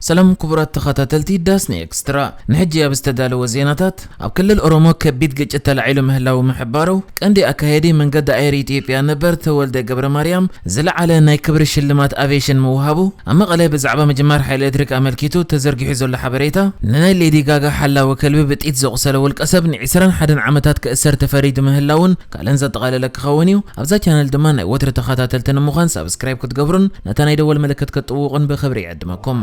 ሰላም ክቡራት ተኸታተልቲ ዳስኒ ኤክስትራ፣ ንሕጂ ኣብ ዝተዳለወ ዜናታት፣ ኣብ ክልል ኦሮሞ ከቢድ ግጭት ተላዒሉ ምህላው ምሕባሩ፣ ቀንዲ ኣካየዲ መንገዲ ኣየር ኢትዮጵያ ነበር ተወልደ ገብረ ማርያም ዝለዓለ ናይ ክብሪ ሽልማት ኣቪዬሽን ምውሃቡ፣ ኣብ መቐለ ብዛዕባ ምጅማር ሓይሊ ኤሌክትሪክ ኣመልኪቱ ተዘርጊሑ ዘሎ ሓበሬታ፣ ንናይ ሌዲ ጋጋ ሓላዊ ከልቢ ብጥይት ዘቑሰለ ውልቀ ሰብ ንዒስራን ሓደን ዓመታት ክእሰር ተፈሪዱ ምህላውን ካልእን ዘጠቓለለ ክኸውን እዩ። ኣብዛ ቻነል ድማ ናይ ወትሪ ተኸታተልቲ ንምዃን ሳብስክራይብ ክትገብሩን ነታ ናይ ደወል ምልክት ክትጥውቑን ብኽብሪ ይዕድመኩም።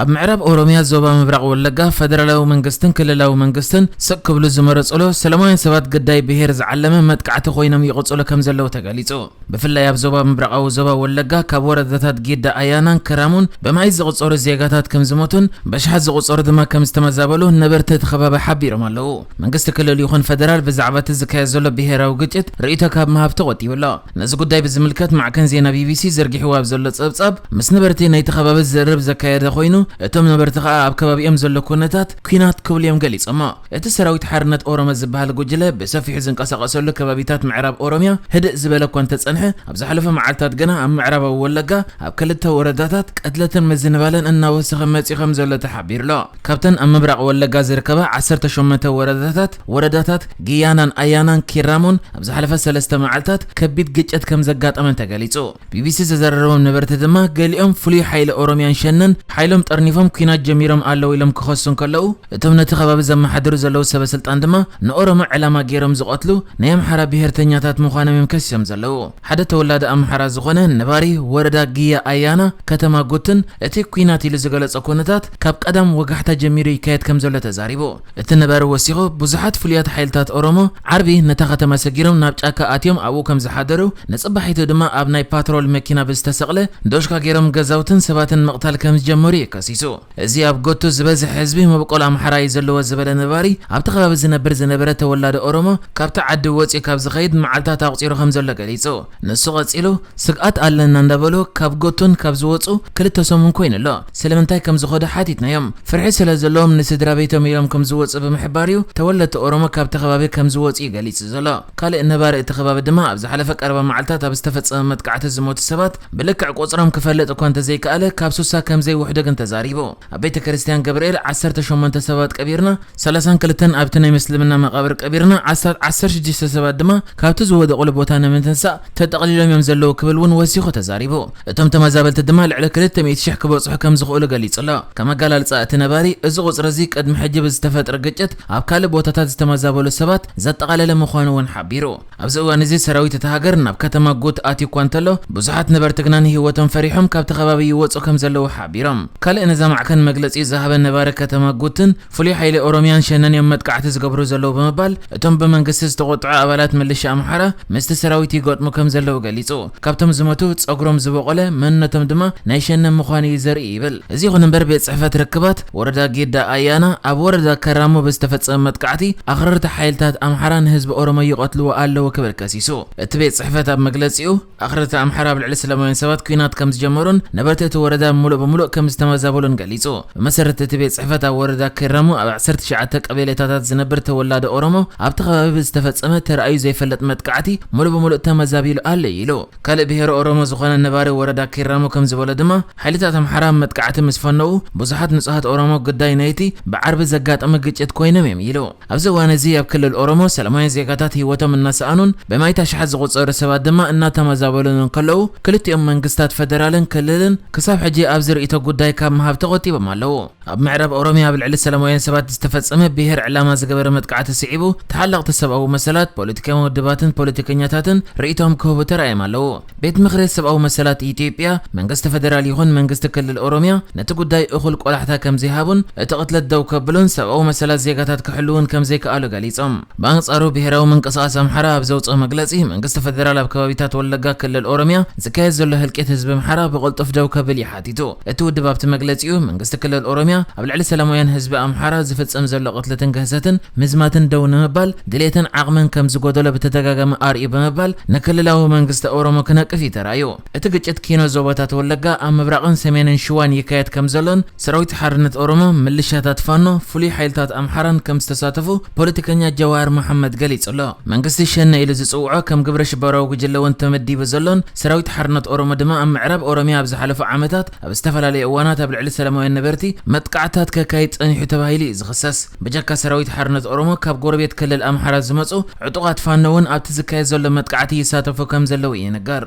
ኣብ ምዕራብ ኦሮሚያ ዞባ ምብራቕ ወለጋ ፈደራላዊ መንግስትን ክልላዊ መንግስትን ስቕ ክብሉ ዝመረጹሉ ሰላማውያን ሰባት ግዳይ ብሄር ዝዓለመ መጥቃዕቲ ኮይኖም ይቕጽሉ ከም ዘለዉ ተገሊጹ። ብፍላይ ኣብ ዞባ ምብራቓዊ ዞባ ወለጋ ካብ ወረዳታት ጊዳ ኣያናን ክራሙን ብመኣይ ዝቑጸሩ ዜጋታት ከም ዝሞቱን በሽሓት ዝቑጸሩ ድማ ከም ዝተመዛበሉ ነበርቲ እቲ ከባቢ ሓቢሮም ኣለዉ። መንግስቲ ክልል ይኹን ፈደራል ብዛዕባ እቲ ዝካየድ ዘሎ ብሄራዊ ግጭት ርእይቶ ካብ ምሃብ ተቖጢቡ ኣሎ። ነዚ ጉዳይ ብዝምልከት ማዕከን ዜና ቢቢሲ ዘርጊሕዎ ኣብ ዘሎ ጸብጻብ፣ ምስ ነበርቲ ናይቲ ከባቢ ዝርርብ ዘካየደ ኮይኑ፣ እቶም ነበርቲ ከኣ ኣብ ከባቢኦም ዘሎ ኩነታት ኲናት ክብሉ እዮም ገሊጾሞ። እቲ ሰራዊት ሓርነት ኦሮሞ ዝበሃል ጉጅለ ብሰፊሑ ዝንቀሳቐሰሉ ከባቢታት ምዕራብ ኦሮሚያ ህድእ ዝበለ እኳ እንተጸንሐ፣ ኣብ ዝሓለፈ መዓልታት ግና ኣብ ምዕራባዊ ወለጋ ኣብ ክልተ ወረዳታት ቅትለትን ምዝንባልን እናወሰኸ መጺኡ ከም ዘሎ ተሓቢሩ ኣሎ። ካብተን ኣብ ምብራቕ ወለጋ ዝርከባ ዓሰርተ ሸሞንተ ወረዳታት፣ ወረዳታት ግያናን ኣያናን ኪራሞን ኣብ ዝሓለፈ ሰለስተ መዓልታት ከቢድ ግጭት ከም ዘጋጠመን ተገሊጹ። ቢቢሲ ዘዘራረቦም ነበርቲ ድማ ገሊኦም ፍሉይ ሓይሊ ኦሮሚያን ሸነን ሓይሎም ጠርኒፎም ኲናት ጀሚሮም ኣለዉ ኢሎም ክኸሱ እንከለዉ፣ እቶም ነቲ ከባቢ ዘመሓድሩ ዘለዉ ሰበ ስልጣን ድማ ንኦሮሞ ዕላማ ገይሮም ዝቐትሉ ናይ ኣምሓራ ብሄርተኛታት ምዃኖም እዮም ከሲሶም ዘለዉ። ሓደ ተወላዲ ኣምሓራ ዝኾነ ነባሪ ወረዳ ግያ ኣያና ከተማ ጉትን እቲ ኲናት ኢሉ ዝገለጾ ኩነታት ካብ ቀዳም ወጋሕታ ጀሚሩ ይካየድ ከም ዘሎ ተዛሪቡ። እቲ ነባሪ ወሲኹ፣ ብዙሓት ፍሉያት ሓይልታት ኦሮሞ ዓርቢ ነታ ከተማ ሰጊሮም ናብ ጫካ ኣትዮም ኣብኡ ከም ዝሓደሩ፣ ንጽባሒቱ ድማ ኣብ ናይ ፓትሮል መኪና ብዝተሰቕለ ዶሽካ ገይሮም ገዛውትን ሰባትን ምቕታል ከም ዝጀመሩ እዩ ከሲሱ። እዚ ኣብ ጎቱ ዝበዝሕ ህዝቢ መበቆል ኣምሓራ እዩ ዘለዎ ዝበለ ነባሪ፣ ኣብቲ ከባቢ ዝነብር ዝነበረ ተወላዲ ኦሮሞ ካብቲ ዓዲ ወጺኡ ካብ ዝኸይድ መዓልታት ኣቑጺሩ ከም ዘሎ ገሊጹ። ንሱ ቀጺሉ፣ ስግኣት ኣለና እንዳበሉ ካብ ጎቱን ካብ ዝወጹ ክልተ ሰሙን ኮይኑ ኣሎ። ስለምንታይ ከም ዝኸዱ ሓቲትናዮም። ፍርሒ ስለ ዘለዎም ንስድራ ቤቶም ኢሎም ከም ዝወጹ ብምሕባር እዩ ተወለድቲ ኦሮሞ ካብቲ ከባቢ ከም ዝወጹ እዩ ገሊጹ ዘሎ። ካልእ ነባሪ እቲ ከባቢ ድማ ኣብ ዝሓለፈ ቀረባ መዓልታት ኣብ ዝተፈጸመ መጥቃዕቲ ዝሞቱ ሰባት ብልክዕ ቁጽሮም ክፈልጥ እኳ እንተዘይከኣለ፣ ካብ ሱሳ ከም ዘይውሕዱ ግን ተዛሪቡ። ኣብ ቤተ ክርስቲያን ገብርኤል ዓሰርተ ሸሞንተ ሰባት ቀቢርና፣ ሰላሳን ክልተን ኣብቲ ናይ ምስልምና መቓብር ቀቢርና፣ ዓሰርተ ሽዱሽተ ሰባት ድማ ካብቲ ዝወደቑሉ ቦታ ንምትንሳእ ተጠቕሊሎም እዮም ዘለዉ ክብል እውን ወሲኹ ተዛሪቡ። እቶም ተመዛበልቲ ድማ ልዕሊ ክልተ ሚእቲ ሽሕ ክበጽሑ ከም ዝኽእሉ ገሊጹ ኣሎ። ከም ኣገላልጻ እቲ ነባሪ፣ እዚ ቁጽሪ እዚ ቅድሚ ሕጂ ብዝተፈጥረ ግጭት ኣብ ካልእ ቦታታት ዝተመዛበሉ ሰባት ዘጠቓለለ ምዃኑ እውን ሓቢሩ። ኣብዚ እዋን እዚ ሰራዊት እታ ሃገር ናብ ከተማ ጉት ኣትዩ እኳ እንተሎ፣ ብዙሓት ነበርቲ ግና ንህይወቶም ፈሪሖም ካብቲ ከባቢ ይወጹ ከም ዘለዉ ሓቢሮም። ካልእ ነዛ ማዕከን መግለጺ ዝሃበ ነባሪ ከተማ ጉትን ፍሉይ ሓይሊ ኦሮሚያን ሸነን እዮም መጥቃዕቲ ዝገብሩ ዘለዉ ብምባል፣ እቶም ብመንግስቲ ዝተቖጥዑ ኣባላት ምልሻ ኣምሓራ ምስቲ ሰራዊት ይገጥሙ ከም ዘለዉ ገሊጹ። ካብቶም ዝሞቱ ጸጉሮም ዝበቖለ መንነቶም ድማ ናይ ሸነን ምዃኑ እዩ ዘርኢ ይብል። እዚ ይኹን እምበር ቤት ጽሕፈት ርክባት ወረዳ ጌዳ ኣያና ኣብ ወረዳ ከራሞ ብዝተፈጸመ መጥቃዕቲ ኣኽረርቲ ሓይልታት ኣምሓራ ንህዝቢ ኦሮሞ ይቐትልዎ ኣለዉ ክብል ከሲሱ። እቲ ቤት ጽሕፈት ኣብ መግለጺኡ ኣኽረርቲ ኣምሓራ ኣብ ልዕሊ ሰላማውያን ሰባት ኲናት ከም ዝጀመሩን ነበርቲ እቲ ወረዳ ምሉእ ብምሉእ ከም ዝተመዛበሉን ገሊጹ። ብመሰረት እቲ ቤት ጽሕፈት ኣብ ወረዳ ከራሞ ኣብ ዓሰርተ ትሽዓተ ቀበሌታታት ዝነብር ተወላዲ ኦሮሞ ኣብቲ ከባቢ ብዝተፈጸመ ተራእዩ ዘይፈልጥ መጥቃዕቲ ምሉእ ብምሉእ ተመዛቢሉ ኣሎ ኢሉ። ካልእ ብሄረ ኦሮሞ ዝኾነ ነባሪ ወረዳ ኪራሙ ከም ዝበሎ ድማ፣ ሓይልታት ኣምሓራ ኣብ መጥቃዕቲ ምስ ፈነዉ፣ ብዙሓት ንጹሃት ኦሮሞ ግዳይ ናይቲ ብዓርቢ ዘጋጠመ ግጭት ኮይኖም እዮም ኢሉ። ኣብዚ እዋን እዚ ኣብ ክልል ኦሮሞ ሰላማውያን ዜጋታት ህይወቶም እናሰኣኑን ብማይት ኣሽሓት ዝቑጸሩ ሰባት ድማ እናተመዛበሉን እንከለዉ፣ ክልቲኦም መንግስታት ፈደራልን ክልልን ክሳብ ሕጂ ኣብዚ ርእይቶ ጉዳይ ካብ ምሃብ ተቖጢቦም ኣለዉ። ኣብ ምዕራብ ኦሮሚያ ኣብ ልዕሊ ሰላማውያን ሰባት ዝተፈጸመ ብሄር ዕላማ ዝገበረ መጥቃዕቲ ስዒቡ፣ ተሓለቕቲ ሰብኣዊ መሰላት፣ ፖለቲካዊ ውድባትን ፖለቲከኛታትን ርእይቶም ክህቡ ተራእዮም ኣለዉ። ቤት ምኽሪ ሰብኣዊ መሰላት ኢትዮጵያ፣ መንግስቲ ፈደራል ይኹን መንግስቲ ክልል ኦሮሚያ ነቲ ጉዳይ እኹል ቆላሕታ ከም ዘይሃቡን እቲ ቅትለት ደው ከብሉን ሰብኣዊ መሰላት ዜጋታት ክሕልዉን ከም ዘይከኣሉ ገሊጾም። ብኣንጻሩ ብሄራዊ ምንቅስቓስ ኣምሓራ ኣብ ዘውጽኦ መግለጺ፣ መንግስቲ ፈደራል ኣብ ከባቢታት ወለጋ ክልል ኦሮሚያ ዝካየድ ዘሎ ህልቂት ህዝቢ ኣምሓራ ብቕልጡፍ ደው ከብል እዩ ሓቲቱ። እቲ ውድብ ኣብቲ መግለጺኡ፣ መንግስቲ ክልል ኦሮሚያ ኣብ ልዕሊ ሰላማውያን ህዝቢ ኣምሓራ ዝፍጸም ዘሎ ቅትለትን ግህሰትን ምዝማትን ደው ንምባል ድሌትን ዓቕምን ከም ዝጎደሎ ብተደጋጋሚ ኣርእዩ ብምባል ንክልላዊ መንግስቲ ኦሮሞ ክነቅፍ እዩ ተራእዩ። እቲ ግጭት ኪኖ ዞባታት ወለጋ ኣብ ምብራቕን ሰሜንን ሽዋን ይካየድ ከም ዘሎን ሰራዊት ሓርነት ኦሮሞ፣ ምልሻታት ፋኖ፣ ፍሉይ ሓይልታት ኣምሓራን ከም ዝተሳተፉ ፖለቲከኛ ጀዋር መሓመድ ገሊጹ ኣሎ። መንግስቲ ሸነ ኢሉ ዝጽውዖ ከም ግብረ ሽበራዊ ጉጅለ እውን ተመዲቡ ዘሎን ሰራዊት ሓርነት ኦሮሞ ድማ ኣብ ምዕራብ ኦሮሚያ ኣብ ዝሓለፉ ዓመታት ኣብ ዝተፈላለዩ እዋናት ኣብ ልዕሊ ሰላማውያን ነበርቲ መጥቃዕታት ከካይድ ጸኒሑ ተባሂሉ እዩ ዝኽሰስ። ብጀካ ሰራዊት ሓርነት ኦሮሞ፣ ካብ ጎረቤት ክልል ኣምሓራ ዝመጹ ዕጡቓት ፋኖ እውን ኣብቲ ዝካየድ ዘሎ መጥቃዕቲ ይሳተፉ ከም ዘለዉ ይንገር።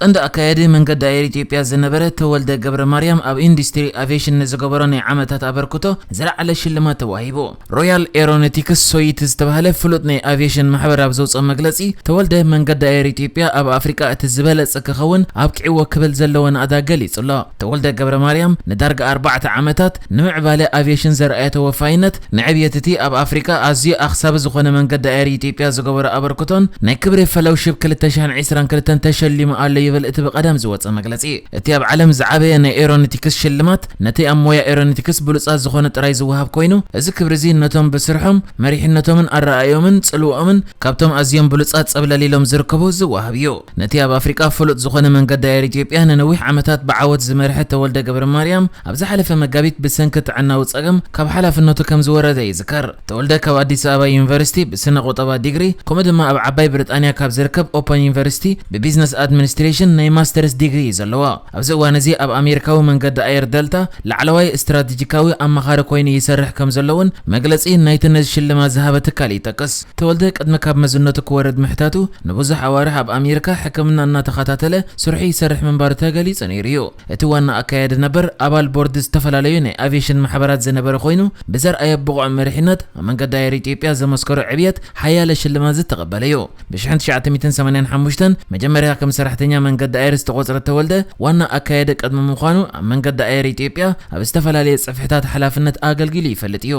ቀንዲ ኣካያዲ መንገዲ ኣየር ኢትዮጵያ ዝነበረ ተወልደ ገብረ ማርያም፣ ኣብ ኢንዱስትሪ ኣቪዬሽን ንዝገበሮ ናይ ዓመታት ኣበርክቶ ዝለዓለ ሽልማት ተዋሂቡ። ሮያል ኤሮኖቲክስ ሶይት ዝተባህለ ፍሉጥ ናይ ኣቪዬሽን ማሕበር ኣብ ዘውፅኦ መግለፂ፣ ተወልደ መንገዲ ኣየር ኢትዮጵያ ኣብ ኣፍሪቃ እቲ ዝበለፀ ክኸውን ኣብቂዕዎ ክብል ዘለዎ ናእዳ ገሊጹ ኣሎ። ተወልደ ገብረ ማርያም ንዳርጋ ኣርባዕተ ዓመታት ንምዕባለ ኣቪዬሽን ዘርኣዮ ተወፋይነት፣ ንዕብየት እቲ ኣብ ኣፍሪቃ ኣዝዩ ኣኽሳቢ ዝኾነ መንገዲ ኣየር ኢትዮጵያ ዝገበሮ ኣበርክቶን ናይ ክብሪ ፈሎውሺፕ ክልተ ሽሕን ዕስራን ክልተን ተሸሊሙ ኣሎ ይብል እቲ ብቐዳም ዝወጸ መግለጺ። እቲ ኣብ ዓለም ዝዓበየ ናይ ኤሮኖቲክስ ሽልማት፣ ነቲ ኣብ ሞያ ኤሮኖቲክስ ብሉጻት ዝኾኑ ጥራይ ዝወሃብ ኮይኑ፣ እዚ ክብሪ እዚ ነቶም ብስርሖም፣ መሪሕነቶምን ኣረኣእዮምን ጽልውኦምን ካብቶም ኣዝዮም ብሉጻት ጸብለል ኢሎም ዝርከቡ ዝወሃብ እዩ። ነቲ ኣብ ኣፍሪቃ ፍሉጥ ዝኾነ መንገዲ ኣየር ኢትዮጵያ ንነዊሕ ዓመታት ብዓወት ዝመርሐ ተወልደ ገብረ ማርያም፣ ኣብ ዝሓለፈ መጋቢት ብሰንኪ ጥዕናዊ ጸገም ካብ ሓላፍነቱ ከም ዝወረደ ይዝከር። ተወልደ ካብ ኣዲስ ኣበባ ዩኒቨርሲቲ ብስነ ቁጠባ ዲግሪ፣ ከምኡ ድማ ኣብ ዓባይ ብሪጣንያ ካብ ዝርከብ ኦፐን ዩኒቨርሲቲ ብቢዝነስ ኣድሚኒስትሬሽን ናይ ማስተርስ ዲግሪ እዩ ዘለዎ። ኣብዚ እዋን እዚ ኣብ ኣሜሪካዊ መንገዲ ኣየር ደልታ ላዕለዋይ ስትራቴጂካዊ ኣማኻሪ ኮይኑ ይሰርሕ ከም ዘሎ እውን መግለጺ ናይቲ ነዚ ሽልማት ዝሃበ ትካል ይጠቅስ። ተወልደ ቅድሚ ካብ መዝነቱ ክወርድ ምሕታቱ፣ ንብዙሕ ኣዋርሕ ኣብ ኣሜሪካ ሕክምና እናተኸታተለ ስርሑ ይሰርሕ ምንባሩ ተገሊጹ ነይሩ እዩ። እቲ ዋና ኣካያዲ ነበር ኣባል ቦርድ ዝተፈላለዩ ናይ ኣቪዬሽን ማሕበራት ዝነበረ ኮይኑ፣ ብዘርኣዮ ብቑዕ መሪሕነት ኣብ መንገዲ ኣየር ኢትዮጵያ ዘመስከሮ ዕብየት ሓያለ ሽልማት ዝተቐበለ እዩ። ብ ሽሕን ትሽዓተ ሚእትን ሰማንያን ሓሙሽተን መጀመርያ ከም ሰራሕተኛ መንገዲ ኣየር ዝተቖጽረ ተወልደ፣ ዋና ኣካያዲ ቅድሚ ምዃኑ ኣብ መንገዲ ኣየር ኢትዮጵያ ኣብ ዝተፈላለየ ጽፍሕታት ሓላፍነት ኣገልጊሉ ይፈልጥ እዩ።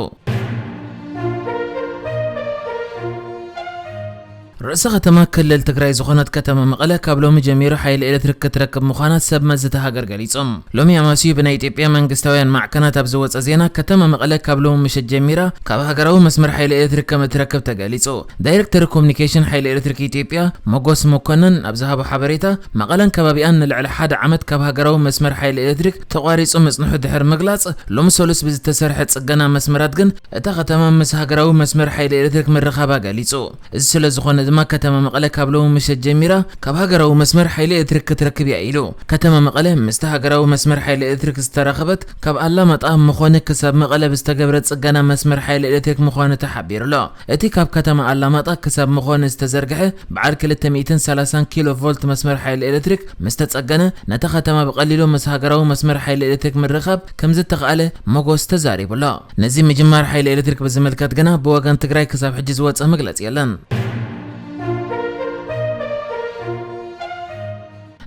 ርእሰ ከተማ ክልል ትግራይ ዝኾነት ከተማ መቐለ ካብ ሎሚ ጀሚሩ ሓይሊ ኤሌክትሪክ ክትረክብ ምዃና ሰብ መዚ እታ ሃገር ገሊጾም። ሎሚ ኣማስዩ ብናይ ኢትዮጵያ መንግስታውያን ማዕከናት ኣብ ዝወጸ ዜና፣ ከተማ መቐለ ካብ ሎሚ ምሸት ጀሚራ ካብ ሃገራዊ መስመር ሓይሊ ኤሌክትሪክ ከም እትረክብ ተገሊጹ። ዳይሬክተር ኮሙኒኬሽን ሓይሊ ኤሌክትሪክ ኢትዮጵያ ሞጎስ መኮነን ኣብ ዝሃቦ ሓበሬታ፣ መቐለን ከባቢኣን ንልዕሊ ሓደ ዓመት ካብ ሃገራዊ መስመር ሓይሊ ኤሌክትሪክ ተቋሪጹ ምጽንሑ ድሕሪ ምግላጽ፣ ሎሚ ሰሉስ ብዝተሰርሐ ጽገና መስመራት ግን እታ ከተማ ምስ ሃገራዊ መስመር ሓይሊ ኤሌክትሪክ ምርኻባ ገሊጹ። እዚ ስለ ዝኾነ ድማ ከተማ መቐለ ካብ ሎሚ ምሸት ጀሚራ ካብ ሃገራዊ መስመር ሓይሊ ኤሌክትሪክ ክትረክብ እያ ኢሉ። ከተማ መቐለ ምስቲ ሃገራዊ መስመር ሓይሊ ኤሌክትሪክ ዝተራኸበት ካብ ኣላማጣ መኾኒ ክሳብ መቐለ ብዝተገብረ ጽገና መስመር ሓይሊ ኤሌክትሪክ ምዃኑ ተሓቢሩ ኣሎ። እቲ ካብ ከተማ ኣላማጣ ክሳብ መኾኒ ዝተዘርግሐ በዓል ክልተ ሚእትን ሰላሳን ኪሎ ቮልት መስመር ሓይሊ ኤሌክትሪክ ምስ ተጸገነ፣ ነታ ከተማ ብቐሊሉ ምስ ሃገራዊ መስመር ሓይሊ ኤሌክትሪክ ምርኻብ ከም ዝተኻእለ ሞጎስ ተዛሪቡ ኣሎ። ነዚ ምጅማር ሓይሊ ኤሌክትሪክ ብዝምልከት ግና ብወገን ትግራይ ክሳብ ሕጂ ዝወጸ መግለጺ የለን።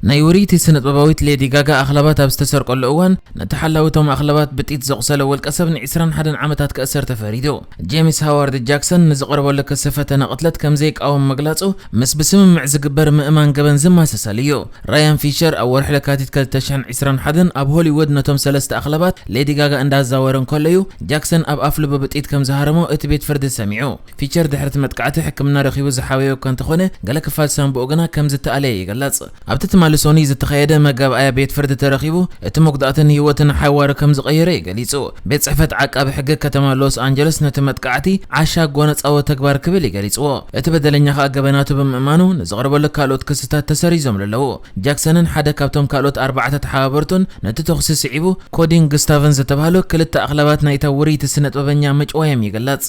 ናይ ውርይቲ ስነ-ጥበባዊት ሌዲ ጋጋ ኣኽላባት ኣብ ዝተሰርቀሉ እዋን፣ ነቲ ሓላዊ እቶም ኣኽላባት ብጢት ዘቑሰለ ውልቀ ሰብ ን ዕስራን ሓደን ዓመታት ክእሰር ተፈሪዱ። ጄምስ ሃዋርድ ጃክሰን ንዝቐረበሉ ክሲ ፈተነ ቅትለት ከም ዘይቃወም ምግላጹ፣ ምስ ብስምምዕ ዝግበር ምእማን ገበን ዝማሰሰል እዩ። ራያን ፊሸር ኣብ ወርሒ ለካቲት ክልተ ሽሕን ዕስራን ሓደን ኣብ ሆሊውድ ነቶም ሰለስተ ኣኽላባት ሌዲ ጋጋ እንዳዛወረ እንከሎ እዩ ጃክሰን ኣብ ኣፍልቡ ብጢት ከም ዝሃረሞ እቲ ቤት ፍርዲ ሰሚዑ። ፊቸር ድሕሪ እቲ መጥቃዕቲ ሕክምና ረኺቡ ዝሓወየ እኳ እንተኾነ፣ ገለ ክፋል ሳንቡኡ ግና ከም ዝተኣለየ ይግለጽ። ኣብቲ ትማሊ ሰኑይ ዝተኻየደ መጋብኣያ ቤት ፍርዲ ተረኺቡ፣ እቲ መጉዳእቲ ንህይወትን ሓዋሩ ከም ዝቐየረ እዩ ገሊጹ። ቤት ጽሕፈት ዓቃቢ ሕጊ ከተማ ሎስ ኣንጀለስ ነቲ መጥቃዕቲ ዓሻ ጎነጻዊ ተግባር ክብል እዩ ገሊጽዎ። እቲ በደለኛ ከኣ ገበናቱ ብምእማኑ ንዝቐርበሉ ካልኦት ክስታት ተሰሪዞምሉ ኣለዉ። ጃክሰንን ሓደ ካብቶም ካልኦት ኣርባዕተ ተሓባበርቱን ነቲ ተኹሲ ስዒቡ ኮዲን ግስታቭን ዝተባህሉ ክልተ ኣኽላባት ናይታ ውርይቲ ስነ-ጥበበኛ ምጭዋዮም ይግለጽ።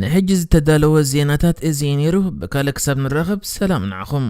ንሕጂ ዝተዳለወ ዜናታት እዚ እዩ ነይሩ። ብካልእ ክሳብ ንራኸብ ሰላም ንዓኹም።